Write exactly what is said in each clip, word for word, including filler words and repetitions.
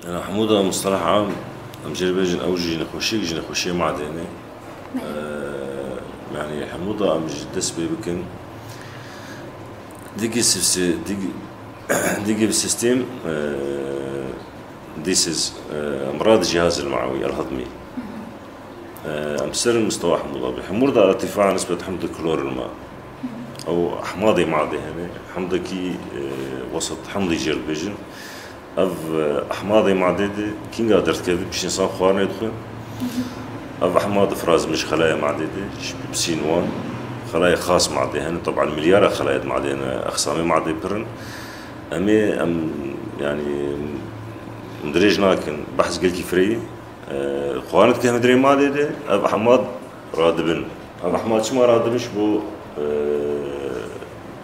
Hemûda musteleh am, em jê re bêjin, ew jî nexweşiyek ji nexweşiyê madê ne. Eee, yanî hemûda em ji dest pê bikin. Digî sifsi-, digî, digî bi sistem, eee, dîsiz, eee, emrad cihaz el-ma'wî, el-hedmî. Eee, em ser mistewa hemûda bi. Hemûda irtifa nisbet hemd klor el-ma. Ew hemdê madê hene, hemdekî, eee, wesat hemdî jê re dibêjin. Ev, e, ehmadê madê de kînga derdikeve, piştî însan xwarinê dixwe. Ev ehmad difirazin ji xelaya madê de, ji pîpsîn wan, xelaya xas madê hene, teban milyara xelaya madê hene, exsamê madê pir in. Em ê, em, yanî, em dirêj nakin, behs gelkî firê ye. E, xwarin dike hemî dirê madê de, ev ehmad radibin. Ev ehmad çima radibin ji bo, e,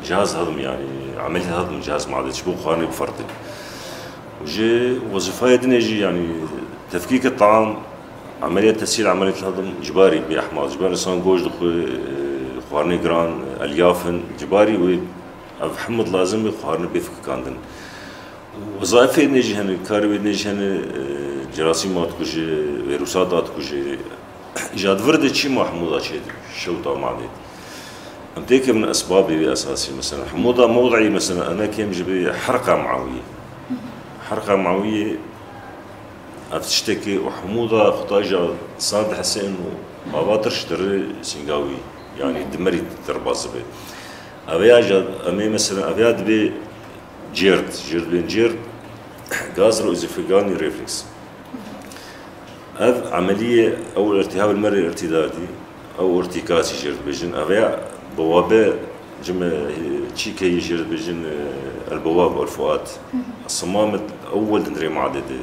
cihaz hedim, yanî emeliyat hedim cihaz madê, ji bo xwarinê bifertin. Û ji wezîfayê din jî, yanî tefkîke taam, emeliyat tesîl, emeliyat hedim cibarî bê ehmad, cibarî insan goş dixwe, e, xwarinê giran, elyaf in, cibarî wê ev hemud lazim bê xwarinê bê fikikandin. Wezayfê nê jî hene, karê wê nê jî hene, e, cerasîma dikuje, vîrusa da dikuje. Ji vir de çi ma hemûda çê şewta madê. Em têkevin esbabê wê esasî, mesela hemûda mewdî, mesela ene kêm ji bê herqa mawiyê. Herqa mawiyê ev tiştekê û hemûda xuta ja san dihese û avatir ji tirê sîngawî, yanî dimerî derbas dibe. Ev ya ja em ê mesela ev ya dibê Cêrd, jêrdibên cêrd, gastroesophageal reflux. Ev emeliyê ew iltihab li merê irtîdadî, ew urtîkasî jêr dibêjin. Ev ya bewabe cime çîkeyî jêr dibêjin, e, el bewab el fuat. Simam ewwel dindirê madê de,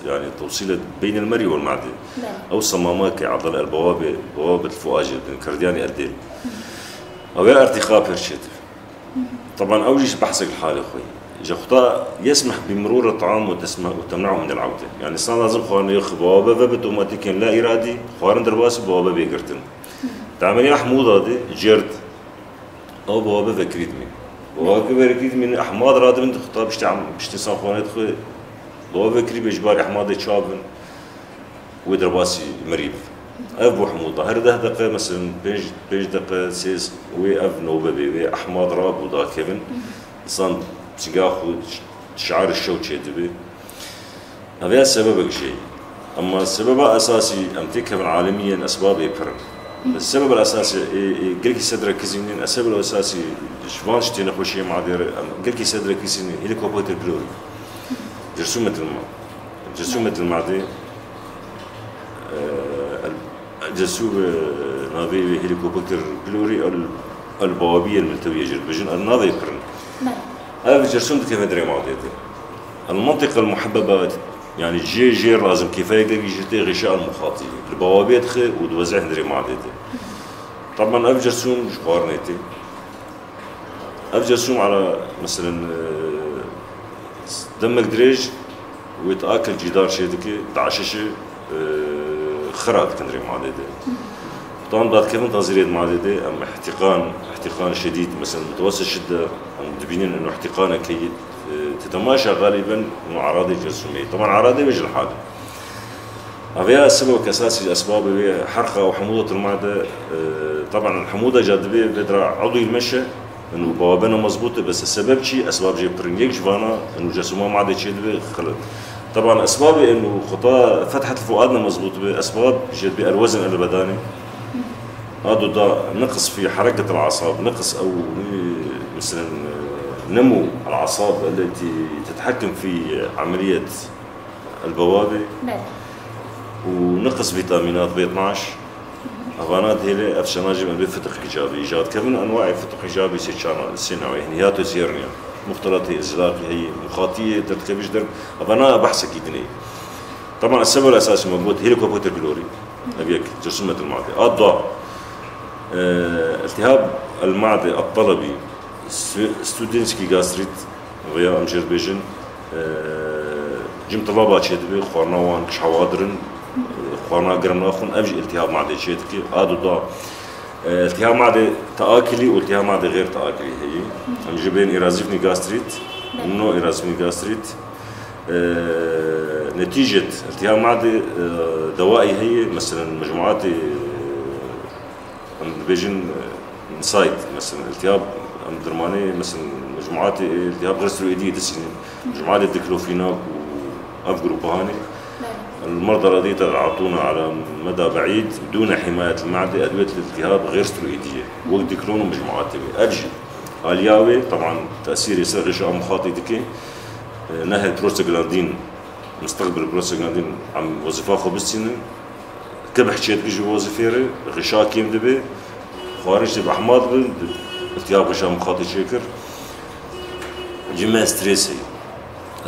yanî tewsîlet beyn el merî wal madê. Ew simama ke adal el bewabe, bewab el fuat jêr dibin, kirdiyanî el dêl. Ew ya irtîqa pêr çêtir. Teban ew jî behsek li halê xwe ye. Ji xuta yesmeh bi mirûr taam û tesmeh û temne'u min el-awde. Yanî san lazim xwarin yê xwe bewabe vebe otomatîken la îradî, xwarin derbasî bewabe bê girtin. Di emeliya hemûda de cêrd ew bewabe vekirî dimîn. Bewabe vekirî dimîn, ehmad radibin di xuta piştî em-, piştî san xwarinê dixwe bewabe vekirî bê ji bar ehmadê çav bin. Wê derbasî mirî bibe. Ev bû hemû da. Her deh deqe, mesela pênc, pênc deqe, sêz, wê ev nobe bê, wê ehmad rabû dakevin. Însan çiga xwe şiar şew çêdibe. Ev ya sebebek jê. Ama sebeba esasî em têkevin alemiyên esbabê pir in. Sebebel esasî, ê, ê, gelkî sedre kizînên, sebebel esasî ji van tiştê nexweşiyê madê re, em gelkî sedre kizînên, helikobakter pylori. Cersûmet ma. Cersûmet madê, e, el, cersûm, e, navê wê helikobakter pylori, el, el bawabî, el miltewî jê re dibêjin, el navê pir in. Ev cersûm dikeve dirê madê de. El mentiqa el muhebbeba, yanî jê, jê lazim kêfeyek de jê tê xêşa el muxatî. Li bawabê dixe û diweze hundirê madê de. Taban ev cersûm ji xwarinê tê. Ev cersûm ala, meselen, e, demek dirêj wê tu akel cîdar çê dike, daşişi, e, xira dikin rê madê de. Tam dadkevin tazîrê madê de, em ihtiqan, ihtiqan şedîd, meselen, mutewessit şidde, em dibînin ino ihtiqaneke yî, e, ti temaşa galiben ino aradê cersûmê. Taban aradê wê jî li hal e. Ev ya sebebek esasî, esbabê wê herqa û hemûda tirma de, e, taban hemûda ca dibê vedra ew dîl meşe, û bawabena mezbût e, bes sebeb çi? Esbab jê pir in. Yek ji vana, û cersûma madê çê dibe xilit. Taban esbabê û xuta fethet fuadna mezbût be, esbab jê dibe elwezn el bedanê. Ado da neqis fî hereket el asab, neqis ew, e, mesela, e, nemu el asab elletî tetehekkim fî emeliyet el bawabê. Belê. Û neqis vîtamînat, B itnaş. Evana dihêle ev şana jî em bê fitiq hicabî îcad kevin. Enwaê fitiq hicabî sê çana, sê newê. Hiniyato zêrniya. Muxtelatê, izlaqî heyî, muxatiyê, derdkevî ji derb. Evana behsekî dinê. Taban, sebeb esasî me got, helikobakter pylori. Ev yek, cersûmet el madê. A da, e, iltihab el madê, at talebî, stu-, studentskî gastrit, veya em jê dibêjin, e, cim tilaba çêdibe, xwarina wan çawadir in, e, xwarina germ naxwin, ev jî iltihab madê çêdike. A du da, e, iltihab madê taakilî û iltihab madê xêr taakilî heye. Em jê bên îrazîfnî gastrit, no îrazîfnî gastrit, e, Netîcet iltihab madê, e, dewayî heye, meselen, mecmuatê, e, em dibêjin, e, NSAID, meselen, iltihab, em dermanê, meselen, mecmuatê, e, iltihab xirist û êdiyê disînin. Mecmuatê diklofenak û ev grupa hanê. المرضى الذين يتعاطون على مدى بعيد دون حماية المعدة أدوية الالتهاب غير ستروئيدية، وەk diklon û mecmuatê wê. Ev jî aliya wê, teban tesîrê ser xişa mixatî dike. E, nehê prostaglandîn, mustaqbil prostaglandîn em wezifa xwe bistînin. Kibih çêdike ji wezifê re, xişa kêm dibe, xwarin jî bi ehmal dibin, iltihab xişa mixatî çêkir. Cime strêsê,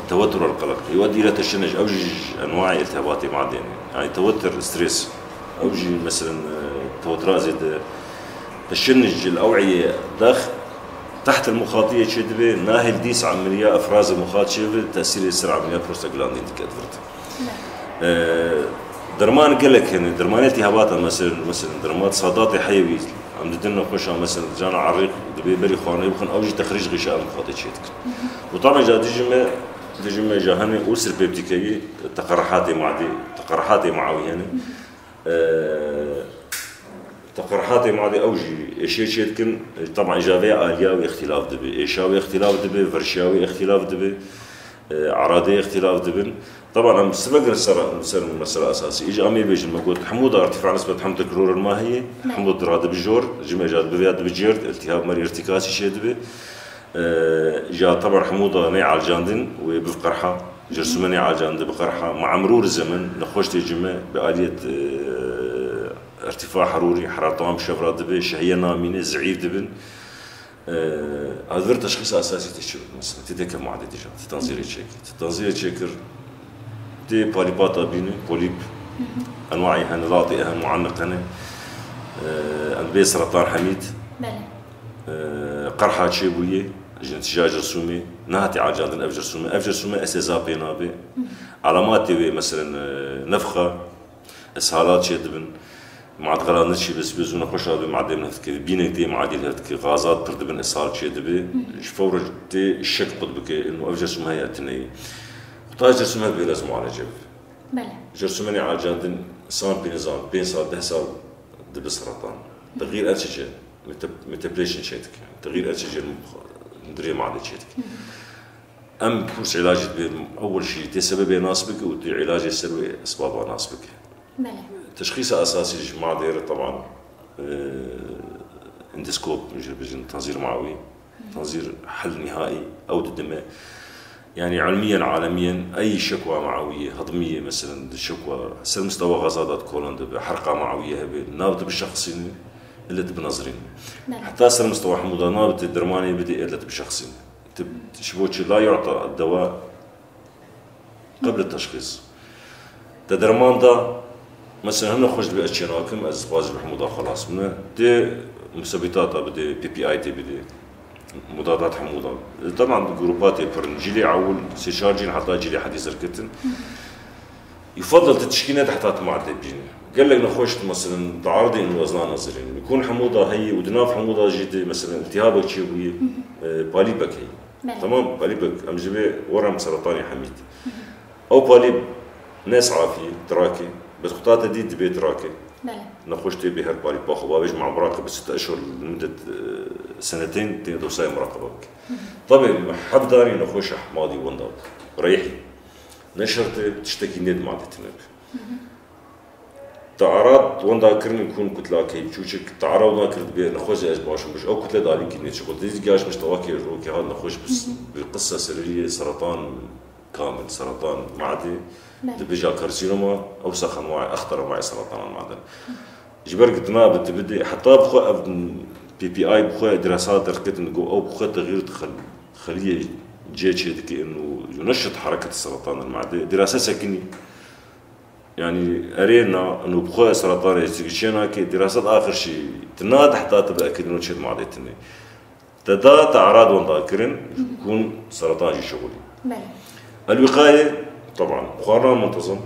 التوتر والقلق. Ew dîre teşeneş, ew jî ji enwaê iltihabatê madê ne. Yani tewetir, stres. Ew jî, meselen, e, tewetira zêde. Teşeneş ji ew'iyê dex, teht el muxatiyê çêdibe, nahil dîs emeliya efraz muxat çêbe, tesîrê ser emeliya prostaglandîn dike, advirt. E, derman gelek hene, dermanê iltihabata, meselen, meselen, dermat sadatê heyewî, em didin nexweşa, meselen, cana erîq, dibê berî xwarinê bixwin, ew jî texrîj xişa muxatê çêdikin. Û tamen ja dijî me, dijî me ja hene ulser peptîkeyî, teqerrehatê madê, teqerrehatê mawî hene. E, teqerrehatê madê ew jî êşê çêdikin. E, teban îja vê aliya wê îxtîlaf dibe. Êşa wê îxtîlaf dibe, verşiya wê îxtîlaf dibe. E, eradê îxtîlaf dibin. Teban em sivegir ser, ser mesela esasî. Îja em ê bêjin me got, hemû da irtîfa nisbet hem tekror ma heye, hemû da radibi jor, cime ja dibi vêya dibi cêrd, iltihab merî irtîkasî çêdibe. E, ja teban hemû da nê alcandin wê biv qerha. Jersûme nê alcandin bi qerha. Ma emrûr zemin, nexweştê cime bi aliyet, e, irtîfa herûrî, heraret tewan bi şevra dibe, şehiye namîne, zeîf dibin. E, adver teşxîsa esasî tê çi bit mesela? Tê deke madê dija, tê tanzîrê çêkir. Tê tanzîrê çêkir, tê palîpata bîne, polîp, enwaî hene, latê hene, muanniq hene. E, em bê seretan hemîd. Belê. E, qerha çêbûye, ji netîca jersûmê, nehatî alcandin ev jersûme. Ev jersûme eseza pê nabe. Alamatê wê, meselen, e, nefxa, ishalat çêdibin. Mad xela niçî bi spî zû nexweşa dibê madê min hev dike. Bînek tê madî li hev dike. Gazat pir dibin, ishal çêdibe. Ji fewre tê şek qut bike, inu ev jersûme heye, tune ye. Quta jersûme divê lez mualece bibe. Belê. Jersûmenê alcandin san pê nizam, pênc sal, deh sal dibe seretan. Texîr ev çi çi? Mete-, metaplasion çêdike. Texîr ev çi çi? Hundirê madê çêdike. Em kurs îlacê dibê ewil jî tê sebebê nas bike û tê îlacê ser wê esbaba nas bike. Belê. Teşxîsa esasî ji madê re teban, e, endoskop, ji bijin tanzîr mawî, tanzîr hel nihai, ew didime. Yani ilmiyen, alemiyen, ey şekwa mawiyê, hedmiyê, meselen, di şekwa ser mistewa xeza de kolon dibe, herqa mawiyê hebe, nav dibişexsîne, illet binezrîne. Belê. Heta ser mistewa hemû de nav tê dermanê bidê, illet bişexsîne. Ti, ji bo çi la yu'ta dewa qebl teşxîs. Te derman da, mesela, hene xweş dibe ez çênakim, ez xwazî bi hemû da xelas bime. Tê musebîtata bidê, P P I tê bidê. Mudadat hemû da. Teban grupa tê pirin. Cîlê ewil, sê çar cîl heta cîlê hedî zirkitin. Yufadil ti tişkî nede heta tu madde bîne. Gelek nexweş tu, meselen, diaridê û ez nanezirînim. Kun hemû da heye û di nav hemû da jî de, meselen, iltihabek çêbûye, e, palîbek heye. Belê. Tamam, palîbek, em ji vê werin seretanê hemîd. Ew palîb ne safî, tirakê, bes quta te dî dibê tirakê. Belê. Nexweş tê bê her palîb baxwe. Bavêj ma muraqebe sitte eşhur li mudet, e, senetên tê dosyayê muraqebe bike. Tabê, hevdarî nexweş ehmadî winda bû. Reyhî. Ne şert e tiştekî nê di madê tune be. Te'arad wenda kirin kun kutlakê çûçik, te'arad wenda kir dibê nexwezê ez baş im, biş ew kutle dalîkî nê çi xwe dizî gaş miştewakê rokê hat nexweş bi, bi qisa serî seretan kamil, seretan madê, Belê. Di bija karsinoma, ew saxan wayê extara wayê seretanan madin. Ji ber ku dina bi tu bidê, heta bi xwe ev P P I bi xwe dirasa derketin, got ew bi xwe texîr di xel-, xeliyê cê çê dike û û neşit hereket seretan el madê. Dirasa sekinî. Yani erê na, û bi xwe seretanê çi çê nake, dirasa axir şî, tina de heta tu bi ekidin û çê madê tine. Te da, te arad wenda kirin, kun seratan jî şixulî. Belê. Elwîqayê, teban, xwarina muntezim,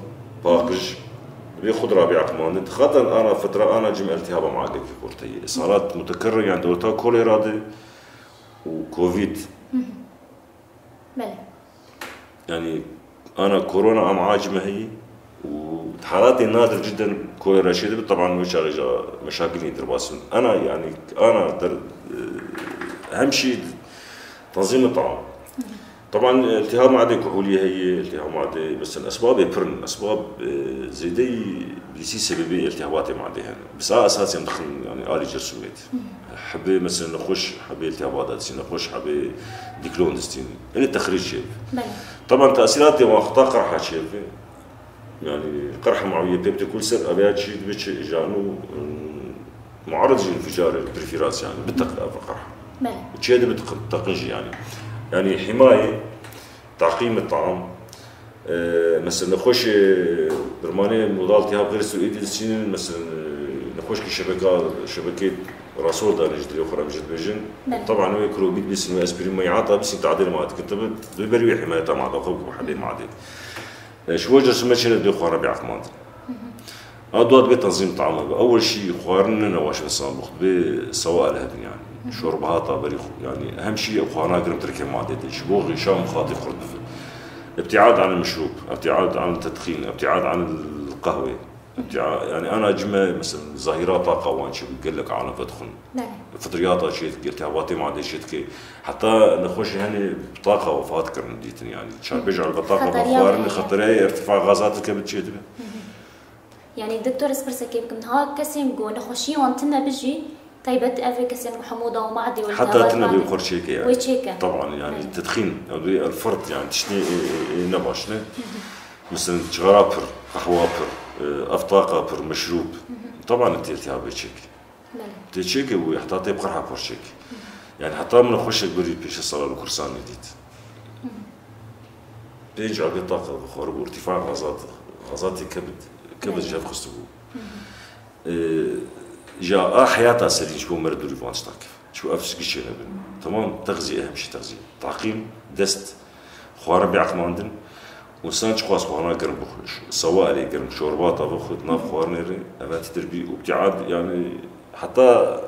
paqij, divê xwe di rabî eqmandin, xatir ana fitra, ana cim iltihaba madekî xurteyî. Ishalat mutekerrir, yani dewleta kolera de û covid. Belê. Yani Ana korona em acime heyî û di halatê nadir cidden kolera çêdibe, teban wê çaxê jî meşakilî derbas bin. Ana, yanî, ana der, e, hemşî tenzîm tam. Teban, e, iltihab madê kuhulî heye, iltihab madê, mesela, esbabê pir in. Esbab, e, zêdeyî bîsî sebebê iltihabatê madê hene. Bisa esasî em dixin, yanî, alî cersûmê de. Hebê, mesela, nexweş, hebê iltihabat distîn, nexweş, hebê dîklon distîn. Enê texrîc çêbe. Belê. Teban tesîratê wan xeta qerha çêbe. Yanî qerha mawiyê pê bide kul ser, ev ya çî dibe çi, janu, ım, muarrid ji înficarê, prefîrans yanî, biteqe ev qerha. Belê. Çiye dibe teqin, teqin jî yanî. Yanî himayê, taqîm tam, e, mesela nexweşê dermanê modal tihab xêrist û êdî distînin, mesela, e, nexweşkî şebeka, şebekê rasor danê ji dilê xwe re em jî dibêjin. Belê. Teban wê krobît bîsîn, wê aspirîn meyata bîsîn tadêl ma dikin. Tabi, bi berî wê himayeta mada xwe ku hedê madê. E, ji bo cersûmê çêre dibê xwarin bê eqmandin. A dua dibê tenzîm tam be. Ewil şî xwarin ne newaş insan bixwe, dibê sewa li hebin yanî. Şorba hata berî xwe, yanî hem şî xwarina girim tirkê madê de. Ji bo xêşa mixatî xurt bife. Îbtîad anil mişrûb, îbtîad anil tedxîn, îbtîad anil qehwê. Îbtîa-, yanî ana cime, mesela, zahîra taqa wan çi gelek alem vedixwin. Belê. Fitriyata çê dike, iltihabatê madê çê dike. Heta nexweşî hene bi taqa wefat kirin dîtin, yanî. Çar pênc elbet taqa Xeterî xwarin, heye. Xeterî, irtifa gazat dike bi çê dibe. Yanî, doktor, ez pirsekê bikim. Niha kesên ku nexweşî wan tune bi jî, taybet ev kesên ku hemûda û madê û Heta iltihabat tune madê. Bi xwe çêke, yanî. Wê çêke. Teban, yanî, Belê. Tedxîn, ew dê elfert, yanî, tiştê, e, e, e, ne baş ne. Mesela, cigara pir, qehwa pir, e, ev taqa pir, meşrûb. Teban tê iltihabê çêke. Belê. Tê çêke û heta tê bi qerha por çêke. Yanî heta min xweşek berî pênc sala li Kurdistanê dît. Pênc ebê taqa xwaribû, irtîfa xazat, xazatê kebid, kebid Belê. Ji hev xistibû. E, ja a heyata serî ji bo merdûrî van tişta kef. Çi ev çi çê nebin. Tamam, texzîye, hemşî texzîye. Taqîm, dest, xwarin bê eqmandin. Însan çiqas xwarina germ bixwe. Sewa erê germ, çorba tava xwe di nav xwarinê re, ev titir bî û bitiad, yanî heta,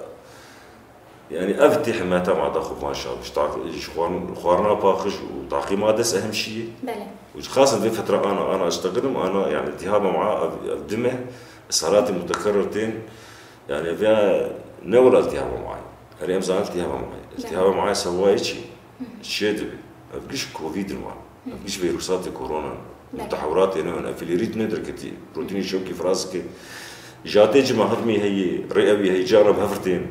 yanî ev tê himeta mada xwe van şabiş. Taq-, ji xwarin-, xwarina paqij û taqîma dest ehemşî ye. Belê. Û xasen vê fetra ana, ana ji teqidim, ana, yanî iltihaba ma ev, ev dime, saratê mutekerrir tên, yanî vê ne wela iltihaba ma ye. Herê em zanin iltihaba ma ye. Belê. Iltihaba ma ye sewayê çi? Çê dibe. Ev giş covid in wan. Ev giş vîrusatê korona in. Belê. Mutehewratê ne in. Ev filêrît ne derketî. Protînê şewkî firaz dike. Jatê cima hevmî heye, rê ew heye, cara bi hev tên.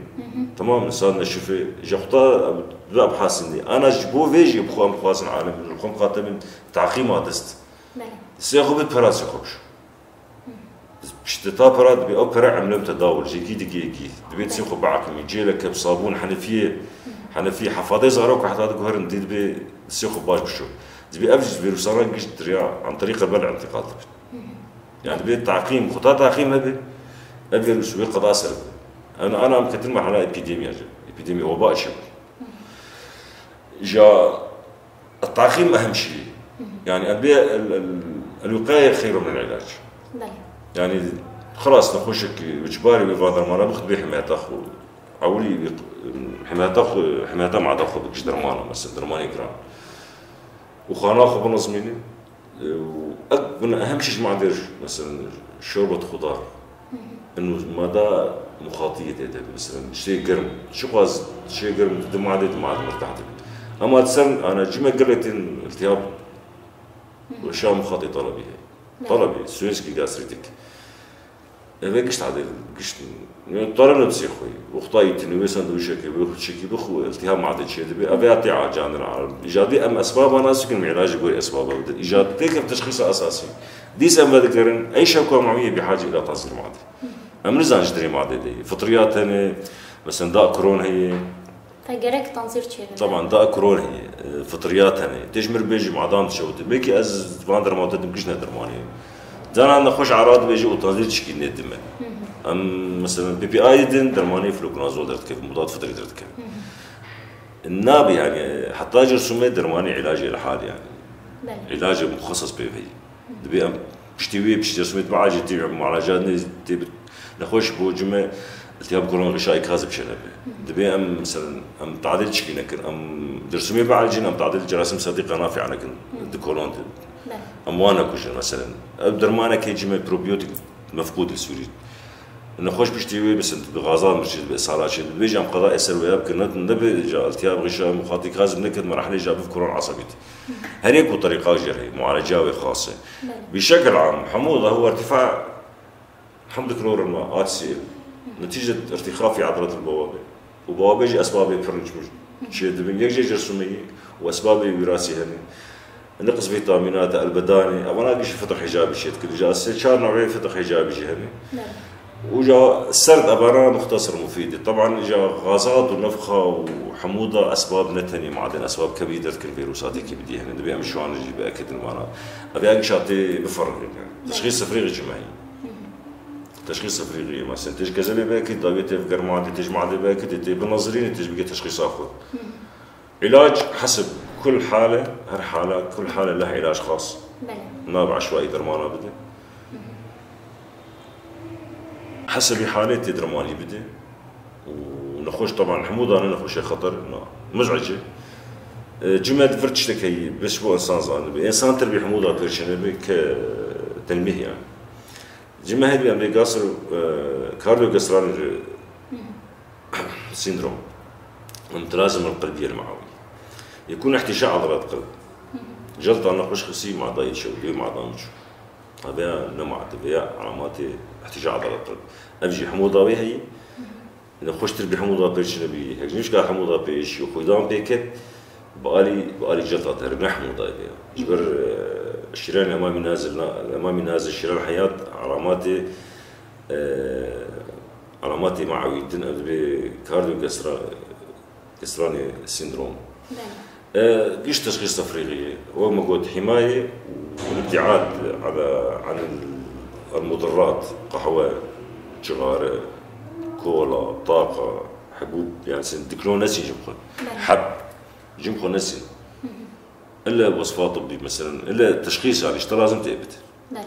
Tamam, insan neşife. Ji xwe ta ev du ebhasîn dê. Ana ji bo vê jî bi xwe em dixwazin alem, li xwe mixatebin taqîma dest. Belê. Sê xwe bit perasê xwe biş. Piştî ta pera dibê, ew pere emlem tedawul, ji gî digê gî. Dibê distê xwe biaqimî, cêleke bi sabûn, henefiyê, henefî, hefadê zarok heta diguherin, dî dibê distê xwe baş bişo. Dibê ev ji vîrusana giş diriya, an terîqe bel întiqal dibin. Yani dibê taqîm, xwe ta taqîm hebe, ev vîrus wê qeda ser bibe. Em, ana em ketin merhala epidemiya jî, epidemiya weba çêbe. Ja, التعقيم أهم شيء. يعني، البي-، ال-، ال-، الوقاية خير من العلاج. Belê. Yani، خلاص، نخوشك إجباري وفادر ما نبخت بحماية أخو. عولي بق-، حماية أخو، حماية مع أخو بكش درمانة، مثلًا، درمانة جرام. وخانا أخو بنظميني، û ek-, bûne ehem şîş madê, mesela, şorbat xudar. Inu mada muxatiyê tê de, mesela, ştê germ. Çiqas ştê germ di madê, di madê mirtah dibe. Ama sen, ana, cime gelek tên iltihab, şa muxatê talabî heye. Belê. Talabî, süyezki gastritik. Eve gişt adê, gişt. Talep ne dizê xwe. Wexta îtin, wê sandwîçekê, wê xurçekî bixwe, iltihab madê çê dibe. Eve ya tê acanir a. Îca dê em esbaba nasikin, îlacê gorî esbaba bidin. Îca têkeve teşxîsa esasî. Dîs em vedigerin, ey şewka mawiyê bihacî îla tazîr madê. Em nizan ji dirê madê de ye. Fitriyat hene, mesela da kron heye. Te gerek tanzîr çêbibe. Taban, da kron heye, e, fitriyat hene. Tê ji mir bêjî madam dişewite. Belkî ez van derman te dim giş ne dermanê. Cana nexweş ara dibêje û tanzîr çikî nêdime. Em, mesela, P P I din dermanê fluconazol derdikeve, mudat fitrî derdikeve. Nabe yani, heta cersûmê dermanê îlacê li hal yani. Belê. Îlacê muxeses pê heye. Dibê em piştî wê, piştî cersûmê dibe acil tê mualacat nê tê bi nexweş bo cime iltihab kolon xişa îkaz bişene be. Dibê em, mesela, em tadil çikî nekin, em cersûmê bialicin, em tadil cerasim sedî qenafî nekin di kolon de. Belê. Em wan nekujin, meselen. Ev dermanekê cime probiyotik mefqûd li Sûrî. Nexweş piştî wê bisin, bi gaza mirçî, bi îsala çê, dibêje em qedayê ser wê bikin, ne, ne bi ca iltiyab, xişa, muxatikazm nekir, merahlê ja biv kuran asabît. Her yek û terîqa jê re, mualeca wê xas e. Belê. Bi şekil am, hemû da huwa irtifa Hemd klorma, A C L. Netîce irtîxafî edret li bawabê. Û bawabê jî esbabê pirinç çê dibin. Yek jê cersumeyî û esbabê wîrasî hene. Niqs vîtamînat, elbedanê, evana gişî fitik hicabî çê dikin. Ji sê çar navê fitik hicabî jî hene. Û ja serd evana muxtasir mufîd e. Teban ja gazat û nefxa û hemû da esbab ne tenê maden, esbab kevî derdikin vîrusatê kî bidî hene. Dibê em ji wan jî biekidin vana. Ev ya gişa tê biferqin. Teşxîs tefrîqî çi me heye? Teşxîs tefrîqî, mesela, têj kezebê belkî, dawiyê tê germa dê, têj madê belkî, dê tê binazirînê, têj bike teşxîsa xwe. Îlac hesib kul hale, her hala, kul hale leh îlac xas. Belê. Nabe eşwayî dermana bide. Hesibî halê tê dermanî bide. Û nexweş, teban, hemû dane nexweşê xeter, na, muz'ic e. E, cime di vir tiştek heyî, bes bo insan zanibe. Însan tir bî hemû da pêşine be ke telmîh yani. Cime heyî em bê gastro, e, kardiyogastrani sindrom. Em tirazim el qelbiye el meawi. Yekûn ihtişa adrat qelb. Celta nexweş xisî madayê çew, dê madan çû. Ev ya ne mate, vê ya alamatê ihtişa adrat qelb. Ev jî hemû da wê heyî. Nexweştir bi hemû da pêşine bî, hek nişka hemû da pêş, yo xwîdan pê ket, bi alî, bi alî celta te ne hemû da vê ya. Ji ber, e, şîren Emamî Nazil, na-, Emamî Nazil şîren heyat, alamatê, e, alamatê meawî din, ev dibê kardiyogastra-, gastranî sindrom. Belê. E, giş teşxîs tefrîqî ye. Wek me got, hîmayê û ibtîad ala, anil, el mudirrat, qehwe, cixare, kola, taqa, hebûb, yani sen diklo nesîn jim xwe. Belê. Heb, jim xwe nesîn. Hı hı. Ille wesfa tibbî, meselen, ille teşxîs, yani, işte lazim tê bit. Belê.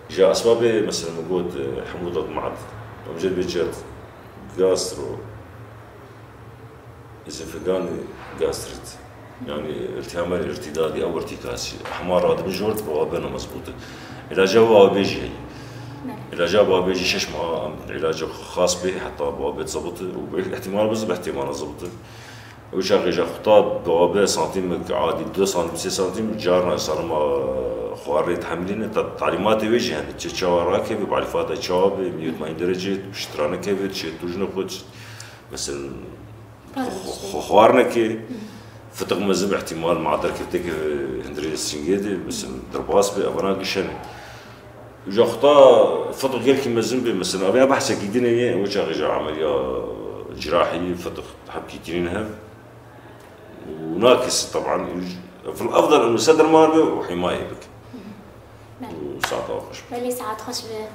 Ji esbabê, mesela, min got, e, hemû dat mad. Em jê dibê çert gastro, îzînfeganê gastrit. Yani, iltihamer irtidadî, ew irtîkasî. Hema radibin ji ort, bawabê ne mezbût e. Îlaca bawabê jî heye. Belê. Îlaca bawabê jî şeş meha em îlaca xas bê, heta bawabê zebit e û bi ihtimal bi zeb ihtimala zebit e. Ew çaxê ji xwe ta bawabê santîmek adî, du santîm, sê santîm, carna sarima xwarinê dihemilîne, ta talîmatê wê jî hene. Çi çawa rakeve, bi alîfata çawa be, miyot mayîn derece, piştira nekeve, çi tûj nexwe, çi, mesela, xwe, xwe, xwe xwar neke, fitiq mezin be, ihtimal ma derkevteke hundirê singê de, mesela, derbas be, evana giş hene. Ji xwe ta fitiq gelkî mezin be, mesela, ev ya behsekî din e, ew çaxê ji emeliya cirahî fitiq hebkî tînin hev û nakis, teban, fil efdal inu se derman be û hîmayê bike. Belê. Û saeta xweş be. Belê, saet xweş be.